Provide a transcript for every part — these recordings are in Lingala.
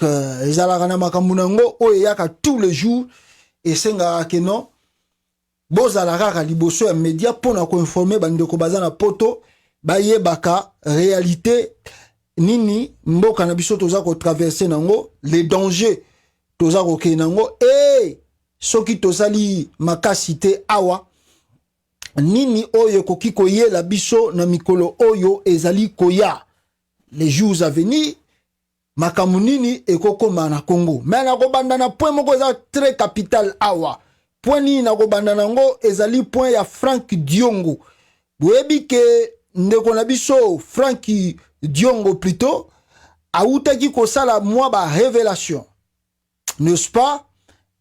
Ezalaka na makambo na yango oyo eyaka tous les jours, esengaka ke non, bozala kaka liboso ya media mpona koinformer bandeko baza na Poto, bayebaka réalité nini mboka na biso toza kotraverser nango, les dangers toza kokende nango. E soki tozali makasi te awa, nini oyo ekoki koyela biso na mikolo oyo ezali koya, les jours à venir, makambo nini ekokóma na Congo? Me nakobanda na point moko eza très capital awa. Point nini nakobanda nango? Ezali point ya Frank Diongo. Boyebi ke ndeko na biso Frank Diongo plutôt awutaki kosala mwa barévélation, n'est-ce pas?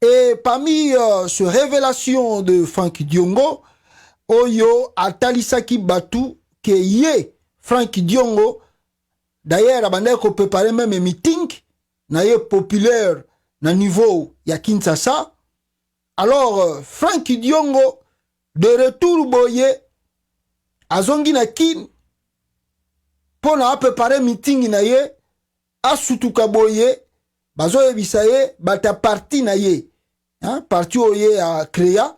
Et parmi ce révélation de Frank Diongo, oyo atalisaki batu ke ye Frank Diongo d'ailleurs abandaki kopréparer même meeting na ye populaire na niveau ya Kinshasa. Alors Frank Diongo de retour boye, azongi na Kine mpo na apréparer meeting na ye, asutuka boye, bazoyebisa ye bato ya parti na ye, hein, parti oyo ye acréa,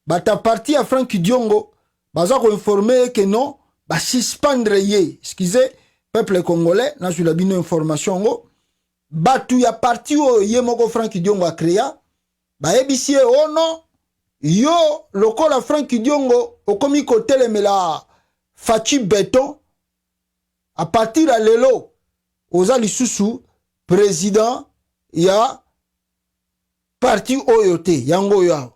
bato ya parti ya Frank Diongo baza koinformer ye ke non, basuspendre ye. Excusez, peuple congolais, nazwila bino information yango. Bato ya parti oyo ye moko Frank Diongo acréa bayebisi ye: "Oh non, yo lokola Frank Diongo okomi kotelemela Fatshi Béton, à partir ya lelo oza lisusu président ya parti oyo te." Yango oyo awa,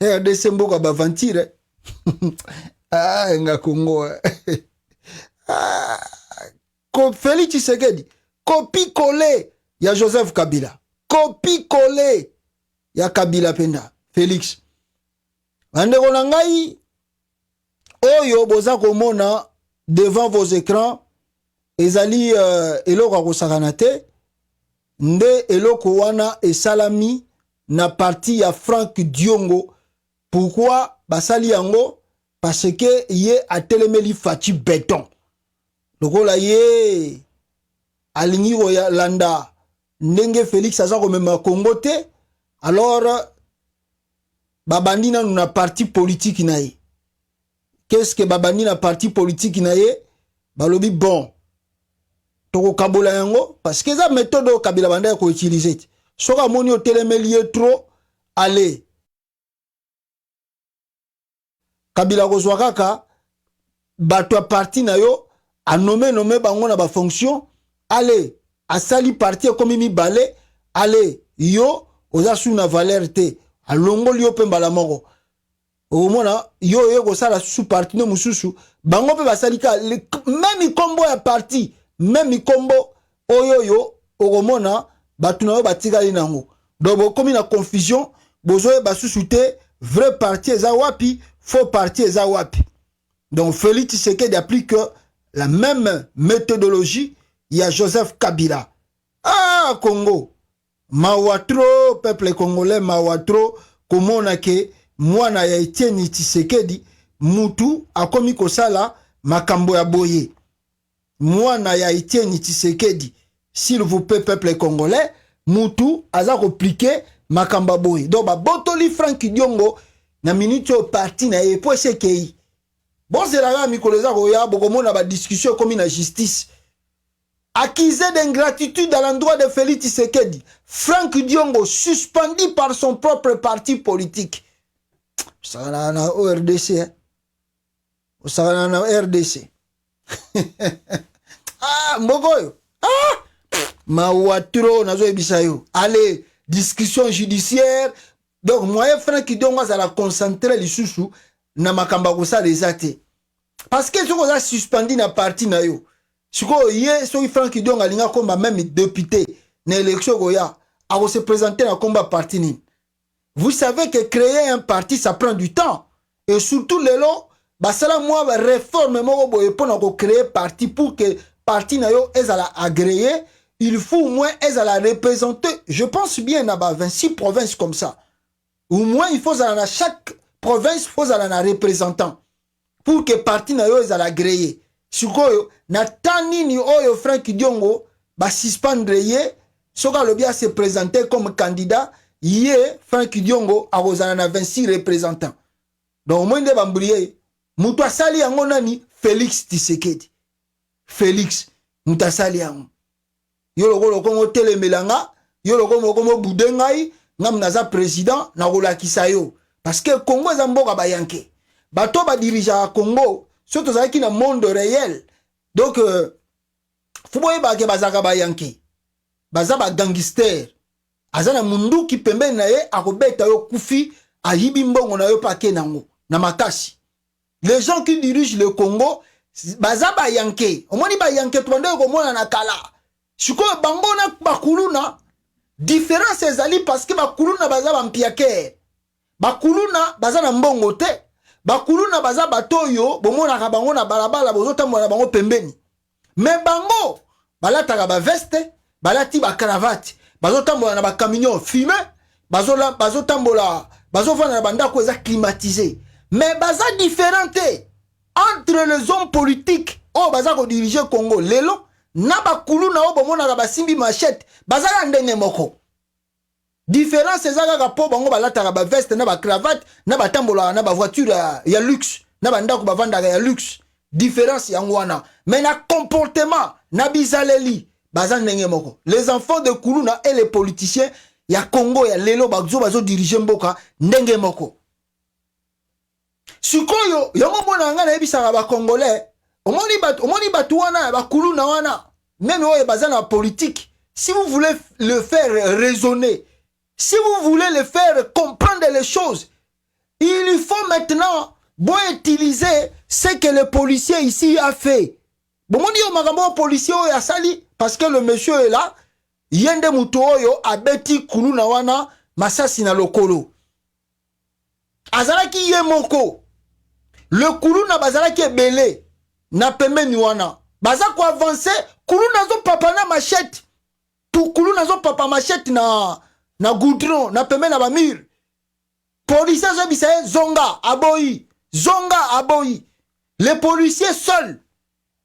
RDC, mboka baventure. Ah, nga Congo, ah, Félix Tshisekedi copier-coller ya Joseph Kabila, copier-coller ya Kabila mpenza Félix. Bandeko na ngai oyo boza komona devant vos écrans, ezali eloko ya kosakana te. Nde eloko wana esalami na parti ya Frank Diongo. Pourquoi basali yango? Parce que ye atelemeli Fatshi Béton. Lokola ye alingi kolanda ndenge Félix aza komema Congo te, alors babandi nanu na parti politique na ye. Qu'est-ce que babandi na parti politique na ye? Balobi: "Bon, tokokabola yango", parce que eza méthode oyo Kabila banda ya koutiliser te. Soki amoni otelemeli ye trop, ale, Kabila kozwa kaka bato ya parti na yo, anommer nommer bango na bafonction, ale, asali parti ekomi mibale, ale, yo oza su na valeur te, alongoli yo mpe mbala moko. Okomona yo oye kosala susu parti no mosusu. Bango mpe basali ka même nkombo ya parti, même nkombo oyo oyo okomona bato na yo batikali nango. Donc bokomi na confusion, bozoyeba susu te vrai parti eza wapi, faux parti eza wapi. Donc Félix Tshisekedi applique la même méthodologie ya Joseph Kabila. Ah, Congo, mawa trop. Peuple congolais, mawa trop komona ke mwana ya Etienne Tshisekedi mutu akomi kosala makambo ya boye. Mwana ya Etienne Tshisekedi, s'il vous plaît, peuple congolais, mutu aza koappliquer makambo ya boye. Donc babotoli Frank Diongo na minute oyo parti na ye po esi ekei. Bozelaka mikolo eza koya, bokomona badiscussion ekomi na justice. Accusé d'ingratitude à l'endroit de Félix Tshisekedi, Frank Diongo suspendu par son propre parti politique. Osakana na RDC, eh? Osakana na RDC. Ah, mboka oyo, ah! Mawa trop, nazoyebisa yo. Allez, discussion judiciaire. Donc moyen Frank Diongo azala concentré lisusu na makambo ya kosala eza te, parce que soki oza suspendu na parti na yo, sikoyo ye soki Frank Diongo alingi akoma même député na élection koya, akose présenter na komba parti nini? Vous savez que créer un parti, ça prend du temps. Et surtout lelo basala mwa réforme moko boye mpona kocréer parti. Pour que parti na yo ezala agréé, il faut au moins ezala représenté, je pense bien, na ba 26 provinces comme ça. Au moins il faut ezala na chaque province, faut ezala na représentant pour que parti na yo ezala agréé. Sikoyo na temps nini oyo Frank Diongo Basuspendre ye. Soki alobi ase présenter comme candidat, ye Frank Diongo akozala na 26 représentants. Donc omoi nde bambrie moto asali yango nani? Félix Tshisekedi. Félix moto asali yango. Yo lokola okomi otelemela nga, yo lokola okomi obude ngai, ngam naza président, nakolakisa yo, parce que Congo eza mboka bayanke. Bato badirigeaka Congo, so tozalaki na monde réel, donc faut boyebake bazalaka bayanke, baza bagangster. Aza na munduki pembeni na ye, akobeta yo kufi, ayibi mbongo na yo mpe ake nango na makasi. Les gens qui dirigent le Congo baza bayanke. Omoni bayanke, tobandaki komona na kala. Sikoyo bango na bakuluna, différence ezali parce que bakuluna baza bampiakere, bakuluna baza na mbongo te. Bakuluna baza bato oyo bomonaka bango na balabala, bozotambola na bango pembeni, mais bango balataka baveste, balati bacravate, bazotambola na bacamion fumé, bazotambola, bazovanda na bandako eza climatisé. Mais baza différent te entre les hommes politiques oyo baza kodiriger Congo lelo na bakuluna oyo bomonaka basimbi machette. Bazaka ndenge moko. Différence eza kaka mpo bango balataka baveste na bacravate na batambolaka na bavoiture ya luxe, na bandako bavandaka ya luxe. Différence yango wana. Mais na comportement, na bizaleli, baza ndenge moko. Les enfants de kuluna et les politiciens ya Congo ya lelo bazodiriger mboka ndenge moko. Sikoyo yango mona ngai nayebisaka Bacongolais: omoni bato wana, bakuluna wana, même oyo baza na politique, si vous voulez le faire raisonner, si vous voulez le faire comprendre les choses, il faut maintenant bo utiliser ce que le policier ici a fait. Bomoni yo makambo oyo policier oyo asali, parce que le monsieur est là, ye nde moto oyo abeti kuluna wana masasi na lokolo. Azalaki ye moko. Le kuluna bazalaki ebele na pembeni wana, baza koavancer. Kuluna azopapa na machette, kuluna azopapa machette na goudron, na pembeni na bamur. Policier azoyebisa ye: "Zonga." Aboyi. "Zonga." Aboyi. Le policier seul.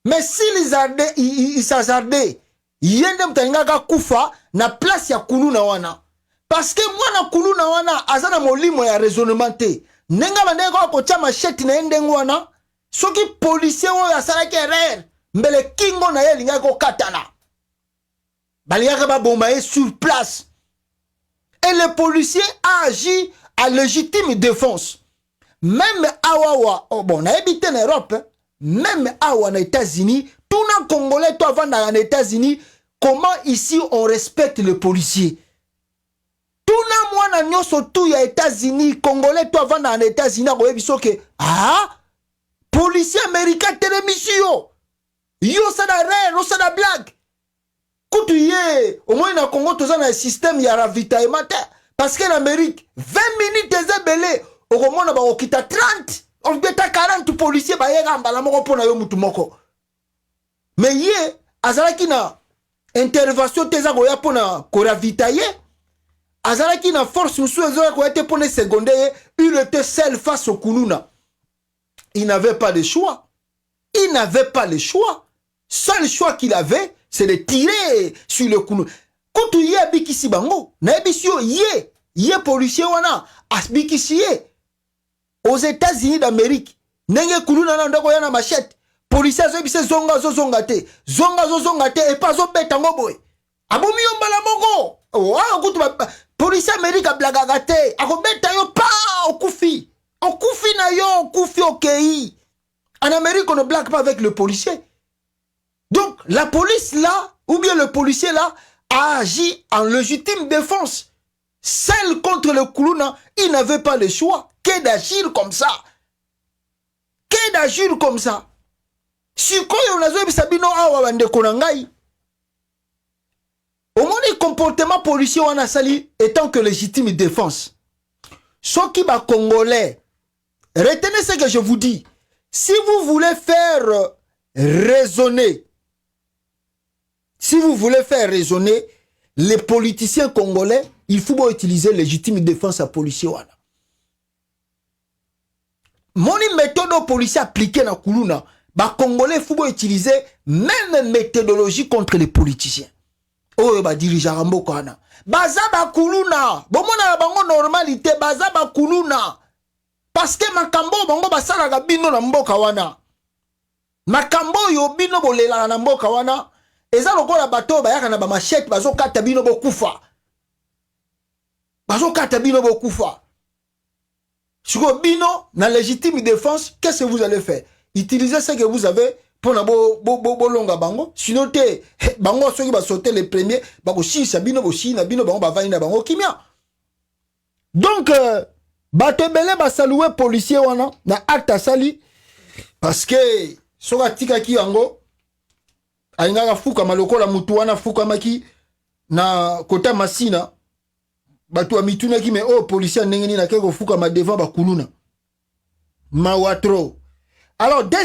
Mais s'il s'hasardait, ye nde moto alingaka kufa na place ya kuluna wana, parce que mwana kuluna wana aza na molimo ya raisonnement te. Ndenge abandaki kaka kotia machette na ye ndenge wana, soki policier oyo asalaki erreur, mbele kingo na ye alingaki kokatana, balingaki baboma ye sur place. Et le policier a agi à légitime défense. Même awawa, oh bon, nayebi te na Europe, même awa na États-Unis, tuna Congolais to avandaka na États-Unis comment ici on respecte le policier. Tuna mwana nyonso tu ya États-Unis, Congolais to avandaka na États-Unis, akoyebi soki ah, policier américain telemisi yo, yo osala erreur, osala blague. Kutu ye omoni na Congo toza na système ya ravitaillement te, parce que na Amérique 20 minutes eza ebele, okomona bakokita 30, obeta 40 policier, bayeka mbala moko mpo na yo mutu moko. Mais ye azalaki na intervention te eza koya mpo na koravitailler, azalaki na force mosusu ezoya koya te mpo na eseconder ye. Il était seul face au kuluna. Il n'avait pas de choix, il n'avait pas le choix. Seul choix qu'il avait, c'est de tirer sur le kuluna. Kutu ye abikisi bango. Nayebisi yo, ye policier wana abikisi ye. Aux États-Unis d'Amérique, ndenge kuluna na ndako ya na machette, policier azoyebisa: "Zonga." Azozonga te. "Zonga." Azozonga te. Epe azobeta ngo boye, abomi yo mbala moko. Awa kutu policier Amérique ablagaka te, akobeta yo pa, okufi, okufi na yo, okufi, okei. En Amérique, on ne blague pas avec le policier. Donc la police là, ou bien le policier là, a agi en légitime défense. Seul contre le kuluna, il n'avait pas le choix que d'agir comme ça, que d'agir comme ça. Sikoyo nazoyebisa bino awa, bandeko na ngai, omoni comportement policier wana asali étant que légitime défense. Soki Bacongolais, retenez ce que je vous dis: si vous voulez faire raisonner, si vous voulez faire raisonner les politiciens congolais, il faut utiliser légitime défense ya policier wana. Moni méthode oyo policier appliqué na kuluna, Bacongolais, faut utiliser même méthodologie contre les politiciens. Oyo badirigeaka mboka wana baza bakuluna. Bomonaka bango normal te, baza bakuluna, parce que makambo oyo bango basalaka bino na mboka wana, makambo oyo bino bolelaka na mboka wana, eza lokola bato oyo bayaka na bamachettes, bazokata bino bokufa, bazokata bino bokufa. Sikoyo bino na légitime défense, qu'est-ce que vous allez faire? Utilisez ce que vous avez mpona bolonga bango. Sinon te, bango soki basaute le premier, bakosilisa bino, bosili na bino, bango bavandi na bango kimia. Donc bato ebele basaluer policier wana na acte asali, parce que soki atikaki yango, alingaka fukama lokola mutu wana afukamaki na kota Masina. Bato bamitunaki: "Me oyo policier ndenge nini ake kofukama devant bakuluna?" Mawa trop. Alors